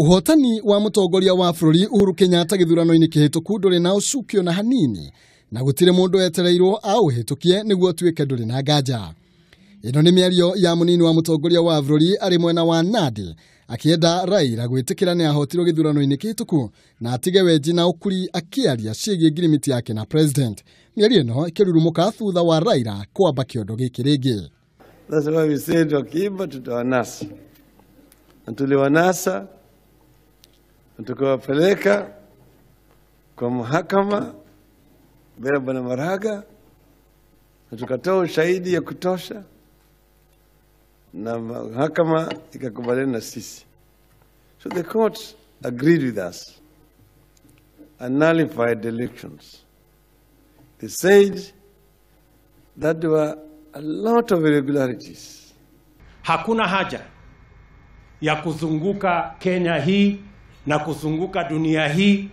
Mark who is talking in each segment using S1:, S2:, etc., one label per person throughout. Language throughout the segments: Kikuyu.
S1: Uhotani wa mutongoria wa bũrũri Uhuru Kenyatta gĩthurano-inĩ kĩhĩtũku ndũrĩ na ũcukio na hanini na gũtirĩ mũndũ etereirwo aũhĩtũkie nĩguo ũtuĩke ndũrĩ na nganja. Ĩno nĩ mĩario ya mũnini wa mũtongoria wa bũrũri arĩ mwena wa Nandi akĩenda Raila gwĩtĩkĩra nĩ ahotirwo gĩthurano-inĩ kĩhĩtũku na atige wenji na ũkuri akĩaria ciĩgiĩ ngirimiti yake na president. Mĩario ĩno ĩkĩrurumũka thutha wa Raila kwamba kĩondo gĩkĩ rĩngĩ.
S2: That's why we said wakiiba tutawanasa. Na tuliwanasa na tukawapeleka kwa mahakama bila Bwana Maraga na tukatoa ushahidi ya kutosha na mahakama ikakubaliana na sisi. So the court agreed with us and nullified the elections. They said that there were a lot of irregularities.
S3: Hakuna haja ya kuzunguka Kenya hii na kuzunguka dunia hii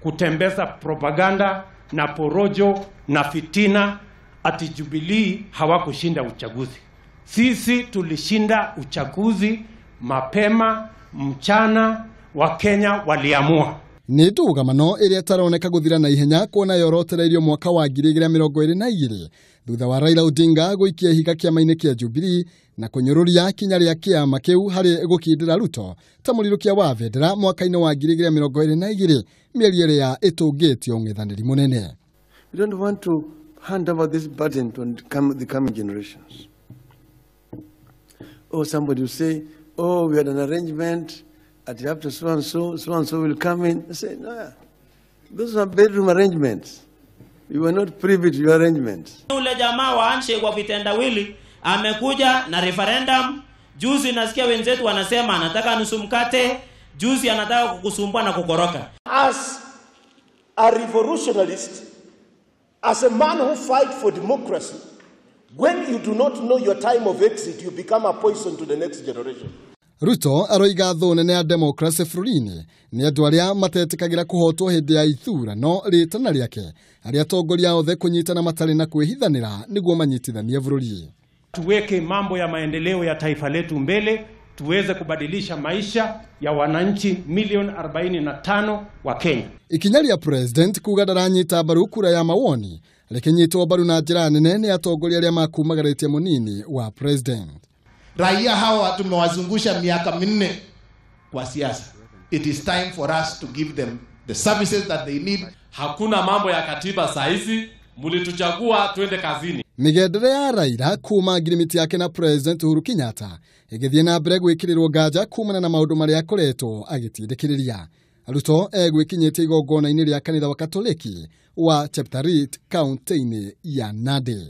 S3: kutembeza propaganda na porojo na fitina ati Jubilee hawakushinda uchaguzi. Sisi tulishinda uchaguzi mapema, mchana, wa Kenya waliamua.
S1: Nĩ ndũgamano ĩrĩa ĩtaroneka gũthira na ihenya kuona yorotereirio mwaka wa 2022 thutha wa Raila Odinga gũikia ihiga kĩama-inĩ kĩa Jubilee na kũnyũrũria kinya rĩa kĩama kĩu harĩ gũkindĩra Ruto ta mũrirũkia wa bendera mwaka-inĩ wa 2022 mĩeri ĩrĩa ĩtũngĩtio ũng'ethanĩri mũnene.
S2: We don't want to hand over this burden to the coming generations. Oh, somebody will say, oh, we had an arrangement at after so and so, so and so will come in. I say, no, those are bedroom arrangements. You were not privy to your arrangements.
S4: Ule jamaa wa handshake wa vitendawili amekuja na referendum. Juzi nasikia wenzetu wanasema anataka nusu mkate, juzi anataka kukusumbua na kukoroka.
S5: As a revolutionalist, as a man who fight for democracy, when you do not know your time of exit, you become a poison to the next generation.
S1: Ruto aroiga thũ nene ya demokrasi bũrũri-inĩ nĩ andũ arĩa matetĩkagĩra kũhotwo hĩndĩ ya ithurano rĩtana rĩake arĩa atongoria othe kũnyitana matarĩ na kwĩhithanĩra nĩguo manyitithanie bũrũri.
S3: Tuweke mambo ya maendeleo ya taifa letu mbele, tuweze kubadilisha maisha ya wananchi milioni 45 wa Kenya.
S1: Ikinya rĩa president kuga ndaranyita mbaru kura ya mawoni rĩkĩnyitwo mbaru na njĩra nene nĩ atongoria arĩa makumagarĩtie mũnini wa president.
S6: Raia hawa tumewazungusha miaka 4 kwa siasa. It is time for us to give them the services that they need.
S7: Hakuna mambo ya katiba saizi, mlituchagua twende kazini.
S1: Migendere ya Raila kuma ngirimiti yake na President Uhuru Kenyatta ĩgĩthiĩ na mbere gwĩkĩrĩrwo nganja kumana na maũndũ marĩa akoretwo agĩtindĩkĩrĩria. Ruto egwĩkinyĩtie igongona-inĩ rĩa kanitha wa Katoliki wa Cheptarit kaunti-inĩ ya Nandi.